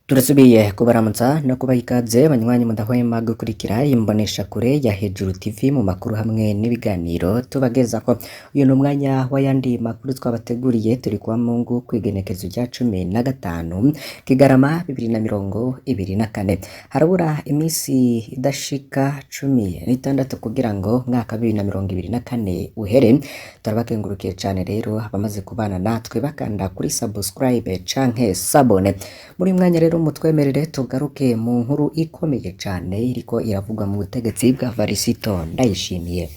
Turasubiye kubaramutsa no kubaha ikaze banywanyi mudahwema gukurikira imboneshakure ya Hejuru TV mu makuru hamwe n'ibiganiro tubagezako. Uyu ni umwanya w'ayandi makuru twabateguriye, turi kuwa Mungu kw'igenekezo rya 15 Kigarama 2024. Harabura imisi idashika 16 kugira ngo mwaka 2024 uhere. Turabakengurukiye cane rero abamaze kubana natwe bakanda kuri subscribe canke s'abonner. Muri uyu mwanya rero mutwemerere tugaruke mu nkuru ikomeye cane iriko iravugwa mu butegetsi bwa Varisito Ndayishimiye.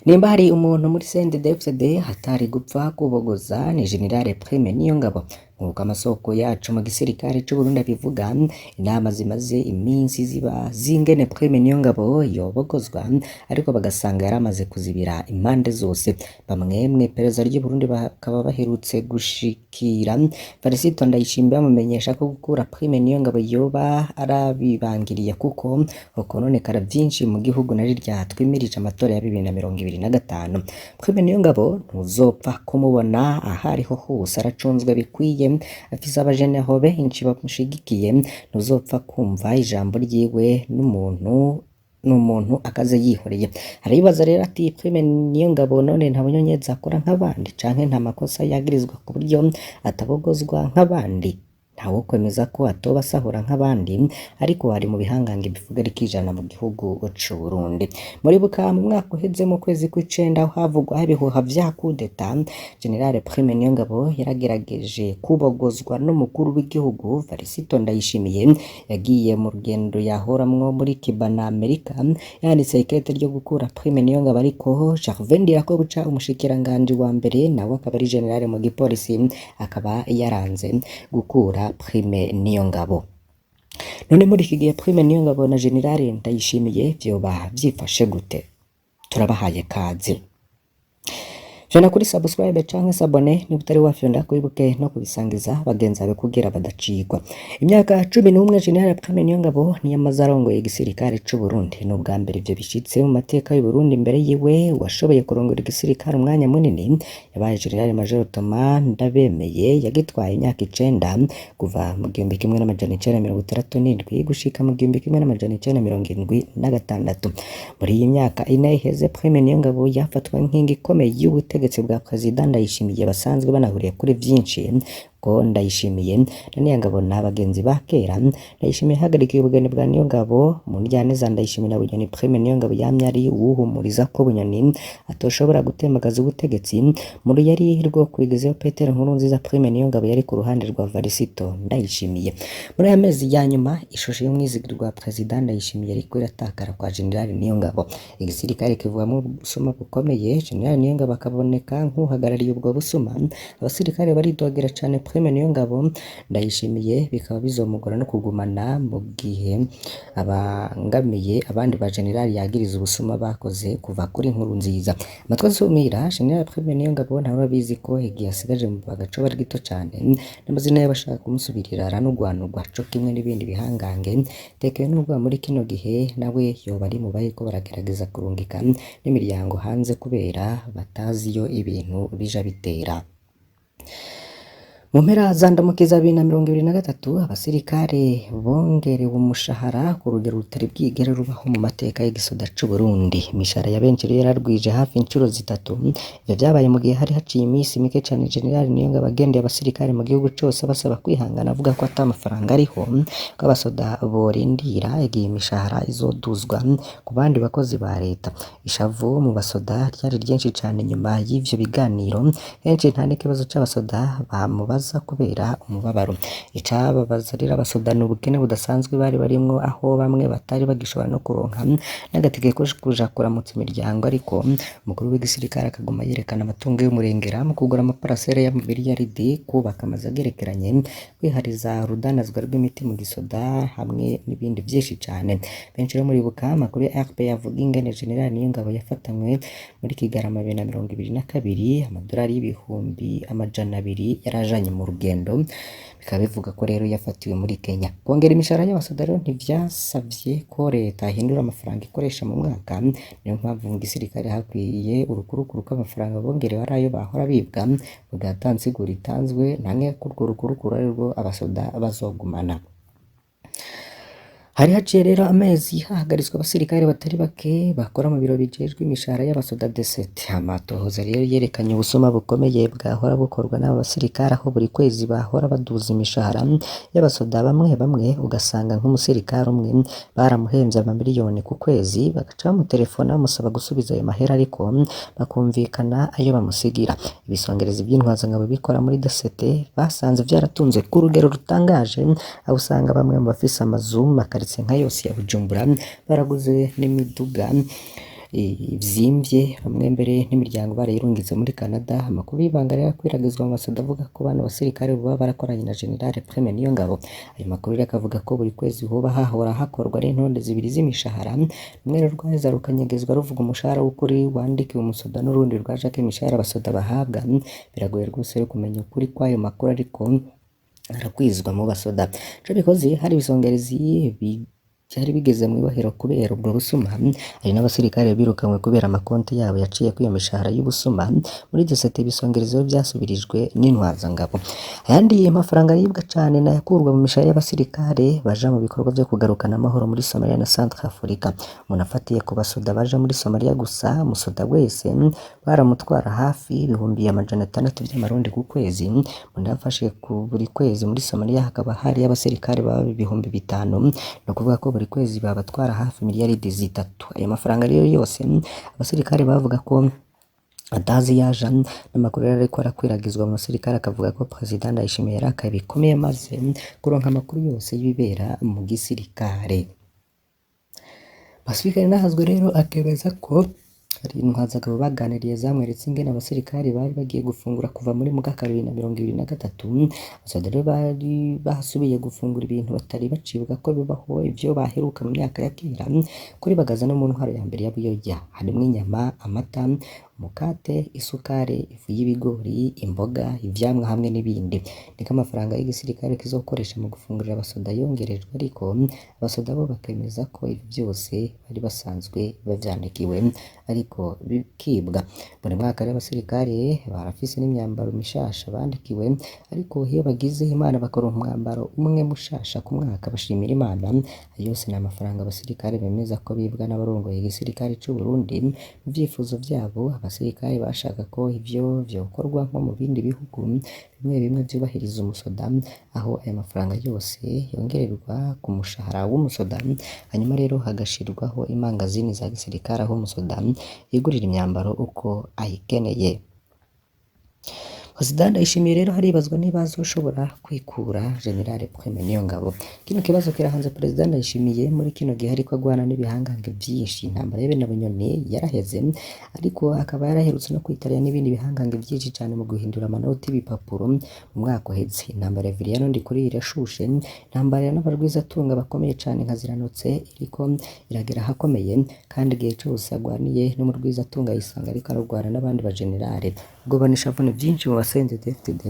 Nimba hari umuntu muri CNDD-FDD hatari gupfa kubogoza ni General Prime Niyongabo. Nk'uko amasoko yacu mu gisirikare c'Uburundi abivuga, inama zimaze iminsi ziba zingene Prime Niyongabo yobogozwa, ariko bagasanga yaramaze kuzibira impande zose. Bamwe mw'iperereza ry'Uburundi bakaba baherutse gushikira Varisito Ndayishimiye bamumenyesha ko gukura Prime Niyongabo yoba arabibangiriye kuko hokononekara vyinshi mu gihugu na rirya twimirije amatora ya 2025. Prime Niyongabo ntuzopfa kumubona ahariho hose, aracunzwe bikwiye, afise abajeneho benshi bamushigikiye, ntuzopfa kumva ijambo ryiwe n'umuntu n'umuntu akaze yihoreye. Haribaza rero ati Prime Niyongabo none nta bunyonyezi akora nk'abandi canke nta makosa yagirizwa ku buryo atabogozwa nk'abandi? Ntawokwemeza ko atoba asahura nk'abandi, ariko ari mu bihangange bivuga rikijana mu gihugu c'Uburundi. Muribuka mu mwaka uheze mu kwezi kw'icenda aho havugwa ibihuha vya kudeta, General Prime Niyongabo yaragerageje kubogozwa n'umukuru w'igihugu Varisito Ndayishimiye, yagiye mu rugendo yahoramwo muri Cuba na Amerika, yanditse ikete ryo gukura Prime Niyongabo, ariko Gervais Ndirakobuca umushikiranganji wa mbere nawe akaba ari general mu gipolisi akaba yaranze gukura Prime Niyongabo. None muri iki gihe Prime Niyongabo na General Ndayishimiye vyoba vyifashe gute? Turabahaye kaze. Fyonda kuri subscribe canke s'abonner niba utari wafyonda, kwibuke no kubisangiza bagenzi bawe kugira badacikwa. Imyaka 11 General Prime Niyongabo niyamaze arongoye igisirikare c'u Burundi. Ni ubwa mbere ivyo bishitse mu mateka y'u Burundi. Imbere yiwe washoboye kurongora igisirikare umwanya munini yabaye General Major Thomas Ndabemeye, yagitwaye imyaka 9 kuva mu 1967 gushika mu 1976. Muri iyi myaka 4 iheze Prime Niyongabo yafatwa nk'inkingi ikomeye y'ubutegetsi bwa Perezida Ndayishimiye, basanzwe banahuriye kuri vyinshi ko Ndayishimiye na Niyongabo na bagenzi ba kera. Ndayishimiye yahagarikiye ubugeni bwa Niyongabo mu ndyane za Ndayishimiye na Bunyoni. Prime Niyongabo yamye ari uwuhumuriza ko Bunyoni atoshobora gutembagaza ubutegetsi. Mu ruyari rwo kwigezeho Petero Nkurunziza, Prime Niyongabo yari ku ruhande rwa Varisito Ndayishimiye. Muri aya mezi ya nyuma ishusho y'umwizigirwa wa Perezida Ndayishimiye yariko iratakara kwa General Niyongabo. Igisirikare kivugwamwo ubusuma bukomeye, General Niyongabo akaboneka nk'uhagarariye ubwo busuma. Abasirikare baridogera cane Prime Niyongabo Ndayishimiye, bikaba bizomugora no kugumana mu gihe abangamiye abandi ba general yagiriza ubusuma bakoze kuva kuri Nkurunziza. Amatwi asumira General Prime Niyongabo ntawe abizi ko igihe asigaje mu bagacoba ari gito cane, n'amazina y'abashaka kumusubirira aranugwanugwa co kimwe n'ibindi bihangange. Tekewe n'ubwoba muri kino gihe nawe yoba ari mu bariko baragerageza kurungika n'imiryango hanze kubera batazi iyo ibintu bija bitera. Mu mpera za ndamukiza 2023 abasirikare bongerewe umushahara ku rugero rutari bwigere rubaho mu mateka y'igisoda c'u Burundi. Imishahara ya benshi rero yararwije hafi incuro zitatu. Ivyo vyabaye mu gihe hari haciye imisi mike cane General Niyongabo agendeye abasirikare mu gihugu cose abasaba kwihangana, avuga ko ata mafaranga ariho, ko abasoda borindira igihe imishahara izoduzwa ku bandi bakozi ba leta. Ishavu mu basoda ryari ryinshi cane nyuma y'ivyo biganiro, henshi nta n'ikibazo c'abasoda bamubaza kubera umubabaro. Icababaza rero abasoda ni ubukene budasanzwe bari barimwo, aho bamwe batari bagishobora no kuronka n'agatike ko kuja kuramutsa imiryango, ariko umukuru w'igisirikare akaguma yerekana amatungo y'umurengera mu kugura amaparasera y'amamiliyaridi, kubaka amazu agerekeranye, kwihariza urudandazwa rw'imiti mu gisoda hamwe n'ibindi vyinshi cane. Benshi rero muribuka amakuru ya RP yavuga ingene General Niyongabo yafatanywe muri Kigarama 2022, amadolari 200,000 yarajanye mu rugendo, bikaba bivuga ko rero yafatiwe muri Kenya. Kongera imishahara y'abasoda rero ntivyasavye ko leta ihindura amafaranga ikoresha mu mwaka, niyo mpamvu mu gisirikare hakwiye urukurukuru kw'amafaranga bongerewe ari ayo bahora bibwa, mu gihe ata nsiguro itanzwe nta nkeka ko urwo rukurukuru arirwo abasoda bazogumana. Hari haciye rero amezi hahagaritswe abasirikare batari bake bakora mu biro bijejwe imishahara y'abasoda D7. Amatohoza rero yerekanye ubusuma bukomeye bwahora bukorwa n'aba basirikare, aho buri kwezi bahora baduza imishahara y'abasoda bamwe bamwe, ugasanga nk'umusirikare umwe baramuhemvye amamiliyoni ku kwezi, bagaca bamutelefona bamusaba gusubiza ayo mahera ariko bakumvikana ayo bamusigira. Ibisongerezi vy'intwazangabo bikora muri D7 basanze vyaratunze ku rugero rutangaje, aho usanga bamwe mu bafise amazu makaritsiye nka yose ya Bujumbura baraguze n'imiduga ivyimbye, bamwe mbere n'imiryango barayirungitse muri Canada. Amakuru y'ibanga rero akwiragizwa mu basoda avuga ko bano basirikare boba barakoranye na General Prime Niyongabo. Ayo makuru rero akavuga ko buri kwezi hoba hahora hakorwa n'intonde zibiri z'imishahara, rumwe rero rwaheza rukanyegezwa ruvuga umushahara w'ukuri wandikiwe umusoda n'urundi rwajako imishahara abasoda bahabwa. Biragoye rwose rero kumenya ukuri kw'ayo makuru ariko arakwizwa mu basoda. Ico bikoze hari ibisongerezi vyari bigeze mw'ibohero kubera ubwo busuma, hari n'abasirikare birukanywe kubera amakonti yabo yaciye kw'iyo mishahara y'ubusuma. Muri D7 ibisongerezi rero vyasubirijwe n'intwazangabo. Ayandi mafaranga yibwa cane nayakurwa mu mishahara y'abasirikare baja mu bikorwa vyo kugarukana amahoro muri Somalia na Centrafrica. Umuntu afatiye ku basoda baja muri Somalia gusa, umusoda wese baramutwara hafi 600,000 vy'amarundi ku kwezi. Umuntu yafashe ku buri kwezi muri Somalia hakaba hari abasirikare baba 5,000, ni ukuvuga ko buri kwezi babatwara hafi miliyaridi 3. Ayo mafaranga rero yose abasirikare bavuga ko atazi yaja. N'amakuru rero ariko arakwiragizwa mu basirikare akavuga ko Perezida Ndayishimiye yarakaye bikomeye amaze kuronka amakuru yose y'ibibera mu gisirikare. Pacifique Nahazwe rero akemeza ko hari intwazagabo baganiriye zamweretse ingene abasirikare bari bagiye gufungura kuva muri Mugaka 2023. Abasoda rero bari basubiye gufungura ibintu batari bacibuka ko bibaho, ivyo baheruka mu myaka ya kera kuri Bagaza no mu ntwaro ya mbere ya Buyoya, harimwo inyama, amata, umukate, isukari, ifu y'ibigori, imboga, ivyamwa hamwe n'ibindi. Niko amafaranga y'igisirikare kizokoresha mu gufungurira abasoda yongerejwe, ariko abasoda bo bakemeza ko ivyo vyose bari basanzwe bavyandikiwe ariko bikibwa. Buri mwaka rero abasirikare barafise n'imyambaro mishasha bandikiwe, ariko iyo bagize Imana bakaronka umwambaro umwe mushasha ku mwaka bashimira Imana. Ayo yose ni amafaranga abasirikare bemeza ko bibwa n'abarongoye igisirikare c'u Burundi. Mu vyifuzo vyabo abasirikare bashaka ko ivyo vyokorwa nko mu bindi bihugu bimwe bimwe vyubahiriza umusoda, aho ayo mafaranga yose yongererwa ku mushahara w'umusoda, hanyuma rero hagashirwaho imangazini za gisirikare aho umusoda yigurira imyambaro uko ayikeneye. Perezida Ndayishimiye rero haribazwa niba azoshobora kwikura General Prime Niyongabo. Kino kibazo kirahanze Perezida Ndayishimiye muri kino gihe ariko agwana n'ibihangange vyinshi. Intambara ya bene Bunyoni yaraheze, ariko akaba yaraherutse no kwitarira n'ibindi bihangange vyinshi cane mu guhindura amanoti y'ibipapuro mu mwaka uheze. Intambara ya Villiano Ndikuri irashushe, intambara n'abarwizatunga bakomeye cane nka Ziranotse iriko iragera ahakomeye, kandi igihe cose agwaniye n'umurwizatunga yisanga ariko ararwana n'abandi bajenerale. Ubwoba n'ishavu ni vyinshi mu basenze-DFDD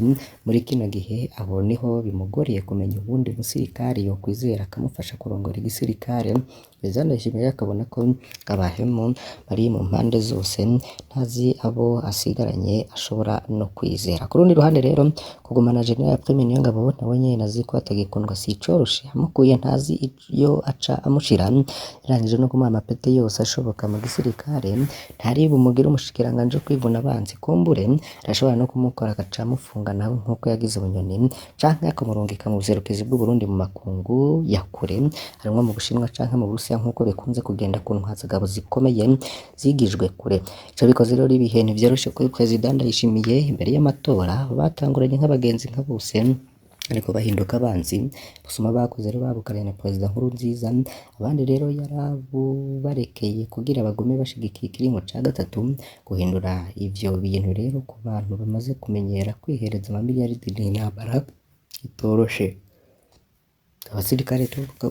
muri kino gihe, aho niho bimugoreye kumenya uwundi musirikare yokwizera akamufasha kurongora igisirikare. Perezida Ndayishimiye akabona ko abahemu bari mu mpande zose, ntazi abo asigaranye ashobora no kwizera. Ku rundi ruhande rero kugumana General Prime Niyongabo nawe nyene azi ko atagikundwa si icoroshe, amukuye ntazi iyo aca amushira, yarangije no kumuha amapete yose ashoboka mu gisirikare, ntari bumugire umushikiranganji wo kwivuna abansi, kumbure arashobora no kumukora agaca amufunga nawe nkuko yagize Bunyoni, canke akamurungika mu buserukizi bw'Uburundi mu makungu ya kure, harimwo mu Bushinwa canke mu Burusiya nkuko bikunze kugenda ku ntwazagabo zikomeye zigijwe kure. Ico bikoze rero ibihe ntivyoroshe kuri Perezida Ndayishimiye imbere y'amatora, batanguranye nk'abagenzi nka bose ariko bahinduka abanzi. Busuma bakoze rero babukaranye na Perezida Nkurunziza, abandi rero yarabubarekeye kugira bagume bashigikiye ikiringo ca gatatu. Guhindura ivyo bintu rero ku bantu bamaze kumenyera kwihereza amamiliyaridi n'intambara itoroshe. Abasirikare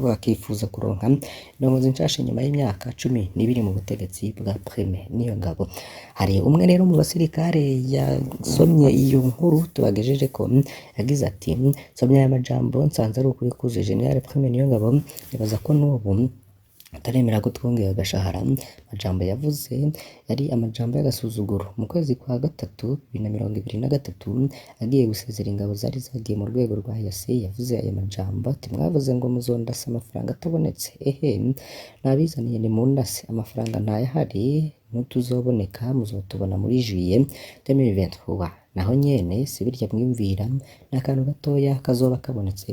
bakifuza kuronka indongozi nshasha inyuma y'imyaka 12 mu butegetsi bwa Prime Niyongabo. Hari umwe rero mu basirikare yasomye iyo nkuru tubagejejeko, yagize ati: "Nsomye aya majambo nsanze ari ukuri kuzuye. General Prime Niyongabo nibaza ko n'ubu ataremera ko twongeye agashahara. Amajambo yavuze yari amajambo y'agasuzuguro. Mu kwezi kwa gatatu 2023 agiye gusezera ingabo zari zagiye mu rwego rwa EAC, yavuze aya majambo ati: mwavuze ngo muzondasa amafaranga atabonetse, ehe nabizaniye nimundase, amafaranga ntayahari, nutuzoboneka muzotubona muri juillet 2023. Naho nyene si birya mwiyumvira, ni akantu gatoya kazoba kabonetse.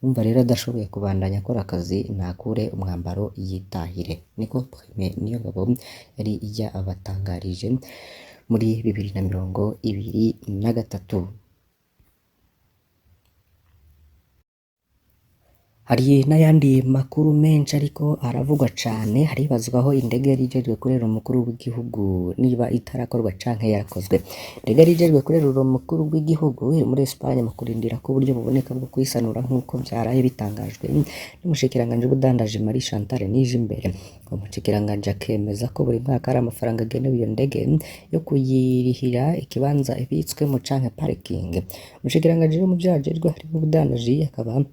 Umva rero adashoboye kubandanya akora akazi nakure umwambaro yitahire." Niko Prime Niyongabo yari yabatangarije muri 2023. Hari n'ayandi makuru menshi ariko aravugwa cane, haribazwaho indege yari ijejwe kurera umukuru w'igihugu niba itarakorwa canke yarakozwe. Indege yari ijejwe kurera umukuru w'igihugu iri muri Espagne mu kurindira ko uburyo buboneka bwo kuyisanura nk'uko vyaraye bitangajwe n'umushikiranganji w'ubudandaji Marie Chantal Nijimbere. Uwo mushikiranganji akemeza ko buri mwaka hari amafaranga agenewe iyo ndege yo kuyirihira ikibanza ibitswemo canke parikingi. Umushikiranganji wo mu vyo ajejwe harimwo ubudandaji akaba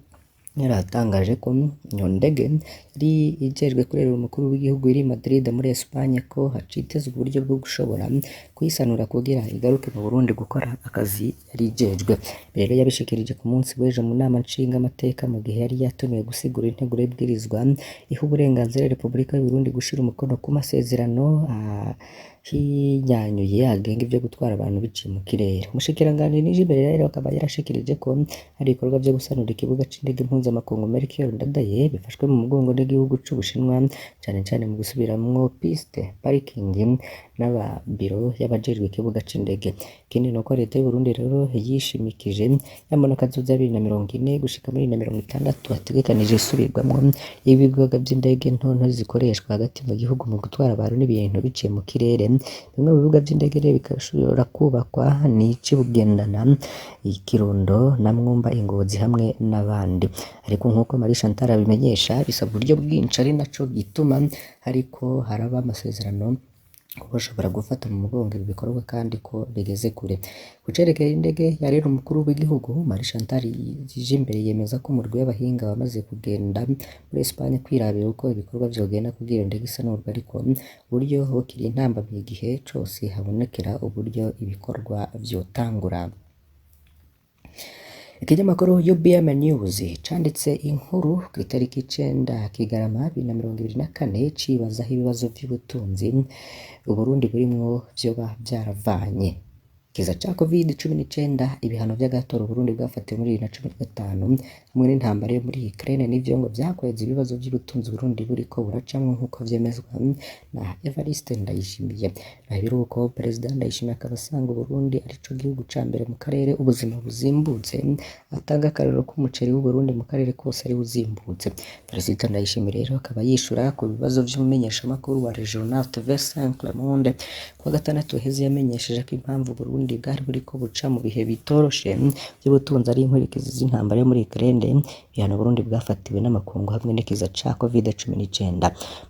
yaratangaje ko iyo ndege yari ijejwe kurera umukuru w'igihugu iri Madrid muri Espagne, ko hacitezwe uburyo bwo gushobora kuyisanura kugira igaruke mu Burundi gukora akazi yari ijejwe. Rero yabishikirije ku munsi w'ejo mu nama nshingamateka mu gihe yari yatumiwe gusigura integuro y'ibwirizwa iha uburenganzira Repubulika y'Uburundi gushira umukono ku masezerano hinyanyuye agenga ivyo gutwara abantu biciye mu kirere. Umushikiranganji Nijimbere rero akaba yarashikirije ko hari ibikorwa vyo gusanura ikibuga c'indege mpuzamakungu Melchior Ndadaye bifashwe mu mugongo n'igihugu c'Ubushinwa, cane cane mu gusubiramwo piste, parikingi n'amabiro y'abajejwe ikibuga c'indege. Ikindi nuko leta y'Uburundi rero yishimikije yambona kazoza 2040 gushika muri 2060 hategekanije isubirwamwo y'ibibuga vy'indege ntonto zikoreshwa hagati mu gihugu mu gutwara abantu n'ibintu biciye mu kirere. Bimwe mu bibuga vy'indege rero bigashobora kubakwa ni ic'Ibugendana, Kirundo na Mwumba, i Ngozi hamwe n'abandi. Ariko nk'uko Marie Chantal abimenyesha, bisaba uburyo bwinshi, ari naco gituma hariko haraba amasezerano ko bashobora gufata mu mugongo ibi bikorwa kandi ko bigeze kure. Ku cerekeye indege yarera umukuru w'igihugu, Marie Chantal Nijimbere yemeza ko umurwi w'abahinga wamaze kugenda muri Espagne kwirabira uko ibikorwa vyogenda kugira iyo ndege isanurwe, ariko uburyo bukiri intambamyi igihe cose habonekera uburyo ibikorwa vyotangura. Ikinyamakuru UBM News canditse inkuru kw'itariki 9 Kigarama 2024 cibazaho ibibazo vy'ubutunzi Uburundi burimwo vyoba vyaravanye. Ikiza ca Covid-19, ibihano vy'agatoro Uburundi bwafatiwe muri 2015 hamwe n'intambara yo muri Ukraine nivyo ngo vyakweze ibibazo vy'ubutunzi Uburundi buriko buracamwo nk'uko vyemezwa na Evariste Ndayishimiye. Naho biruko Perezida Ndayishimiye akaba asanga Uburundi arico gihugu ca mbere mu karere ubuzima buzimbutse, atanga akarorero k'umuceri w'Uburundi mu karere kose ariwo uzimbutse. Perezida Ndayishimiye rero akaba yishura ku bibazo vy'umumenyeshamakuru wa Regional TV 5 Le Monde kuwa gatandatu uheze yamenyesheje ko impamvu Uburundi bwari buriko buca mu bihe bitoroshe vy'ubutunzi ari inkurikizi z'intambara yo muri Ukraine, ibihano Uburundi bwafatiwe n'amakungu hamwe n'ikiza ca Covid-19.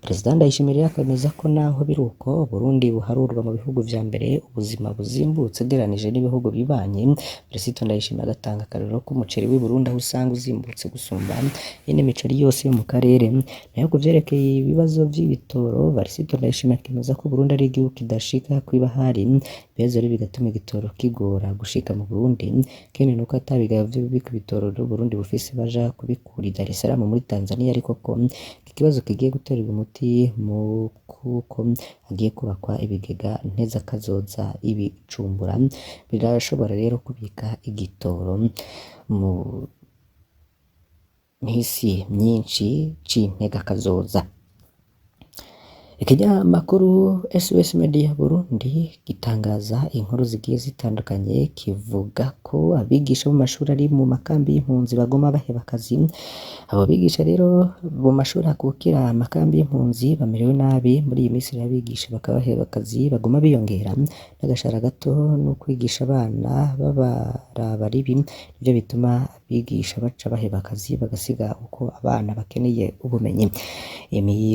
Perezida Ndayishimiye rero akemeza ko naho biruko Uburundi buharurwa mu bihugu vya mbere ubuzima buzimbutse ugereranije n'ibihugu bibanye. Perezida Ndayishimiye agatanga akarorero k'umuceri w'i Burundi aho usanga uzimbutse gusumba iyindi miceri yose yo mu karere. Nayo ku vyerekeye ibibazo vy'ibitoro, Varisito Ndayishimiye akemeza ko Uburundi ari igihugu kidashika kw'ibahari, biheza rero bigatuma igitoro kigora gushika mu Burundi. Ikindi nuko ata bigaba vy'ububiko ibitoro Uburundi bufise baja kubikura i Dar es Salaam muri Tanzania, ariko ko iki kibazo kigiye gutorerwa umuti mu kuko hagiye kubakwa ibigega ntezakazoza ibicumbura birashobora rero kubika igitoro mu misi myinshi c'integakazoza. Ikinyamakuru SOS Media Burundi gitangaza inkuru zigiye zitandukanye, kivuga ko abigisha bo mu mashuri ari mu makambi y'impunzi baguma baheba akazi. Abo bigisha rero mu mashuri akukira amakambi y'impunzi bamerewe nabi. Muri iyi minsi rero abigisha bakaba baheba akazi baguma biyongera, n'agashahara gato no kwigisha abana babaraba ribi, nivyo bituma abigisha baca baheba akazi bagasiga uko abana bakeneye ubumenyi.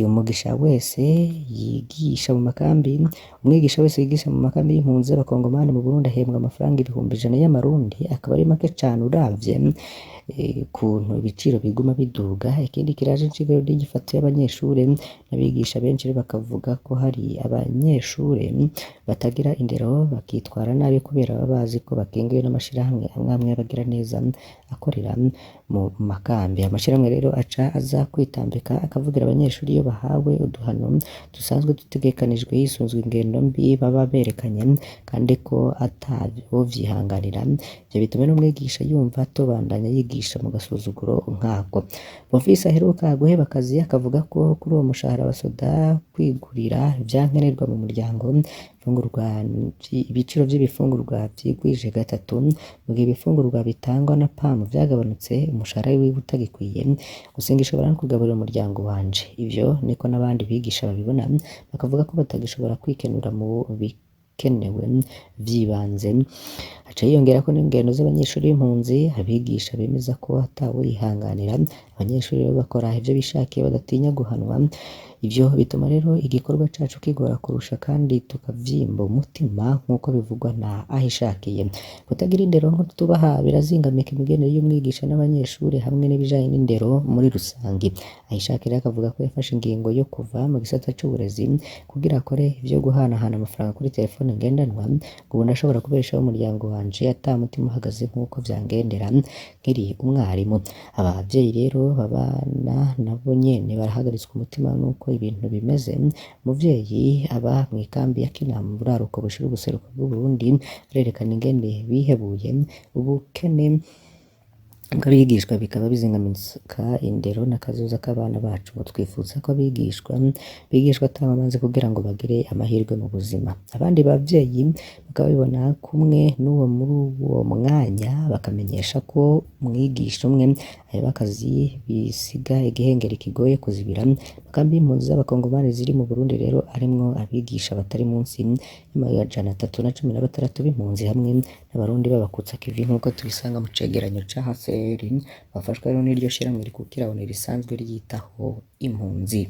Umugisha wese yigisha mu makambi, umwigisha wese yigisha mu makambi y'impunzi z'abakongomani mu Burundi ahembwa amafaranga 100,000 y'amarundi, akaba ari make cane uravye ukuntu ibiciro biguma biduga. Ikindi kiraje inshinga n'inyifato y'abanyeshure n'abigisha benshi rero bakavuga ko hari abanyeshure batagira indero bakitwara nabi kubera baba bazi ko bakingiwe n'amashirahamwe amwe amwe y'abagira neza akorera mu makambi. Amashirahamwe rero aca aza kwitambika akavugira abanyeshure iyo bahawe uduhano dusanzwe dutegekanijwe hisunzwe ingendo mbi baba berekanye, kandi ko atawovyihanganira. Ivyo bituma n'umwigisha yumva atobandanya yigisha mu gasuzuguro nkako. Bonfils aheruka guheba akazi akavuga ko kuri uwo mushahara abasoda kwigurira ivyankenerwa mu muryango, ibiciro vy'ibifungurwa vyigwije gatatu, mu gihe ibifungurwa bitangwa na PAM vyagabanutse, umushahara wiwe utagikwiye, gusenga ishobora no kugaburira umuryango wanje. Ivyo niko n'abandi bigisha babibona, bakavuga ko batagishobora kwikenura mu bikenewe vy'ibanze. Haca hiyongerako n'ingendo z'abanyeshuri b'impunzi, abigisha bemeza ko atawoyihanganira. Abanyeshuri rero bakora ivyo bishakiye badatinya guhanwa. Ivyo bituma rero igikorwa cacu kigora kurusha kandi tukavyimba umutima nk'uko bivugwa na Ahishakiye. Kutagira indero nko tubaha birazingamika imigenere y'umwigisha n'abanyeshuri hamwe n'ibijanye n'indero muri rusangi. Ahishakiye rero akavuga ko yafashe ingingo yo kuva mu gisata c'uburezi kugira akore ivyo guhanahana amafaranga kuri telefone ngendanwa, ngo ubu ndashobora kubeshaho umuryango wanje ata mutima uhagaze nk'uko vyangendera nkiri umwarimu. Abavyeyi rero babana nabo nyene barahagaritswe umutima n'uko ibintu bimeze. Umuvyeyi aba mw'ikambi ya Kinama mu buraruko bushira ubuseruko bw'Uburundi arerekana ingene bihebuye ubukene bw'abigishwa bikaba bizingamika indero n'akazoza k'abana bacu. Ngo twifuza ko abigishwa bigishwa ata nkomanzi kugira ngo bagire amahirwe mu buzima. Abandi bavyeyi bakaba babibona kumwe n'uwo muri uwo mwanya, bakamenyesha ko umwigisha umwe aheba akazi bisiga igihengeri kigoye kuzibira. Amakambi y'impunzi z'abakongomani ziri mu Burundi rero arimwo abigisha batari munsi y'316 b'impunzi hamwe n'abarundi b'abakutsa kivi nk'uko tubisanga mu cegeranyo ca HCR, bafashwa rero n'iryo shirahamwe rikukira ONU risanzwe ryitaho impunzi.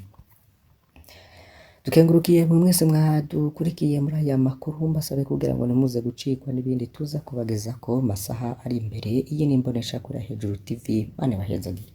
Dukengurukiye mwe mwese mwadukurikiye muri aya makuru, mbasabe kugira ngo ntimuze gucikwa n'ibindi tuza kubagezako masaha ari imbere. Iyi ni imboneshakure ya Hejuru TV, Mana ibahezagire.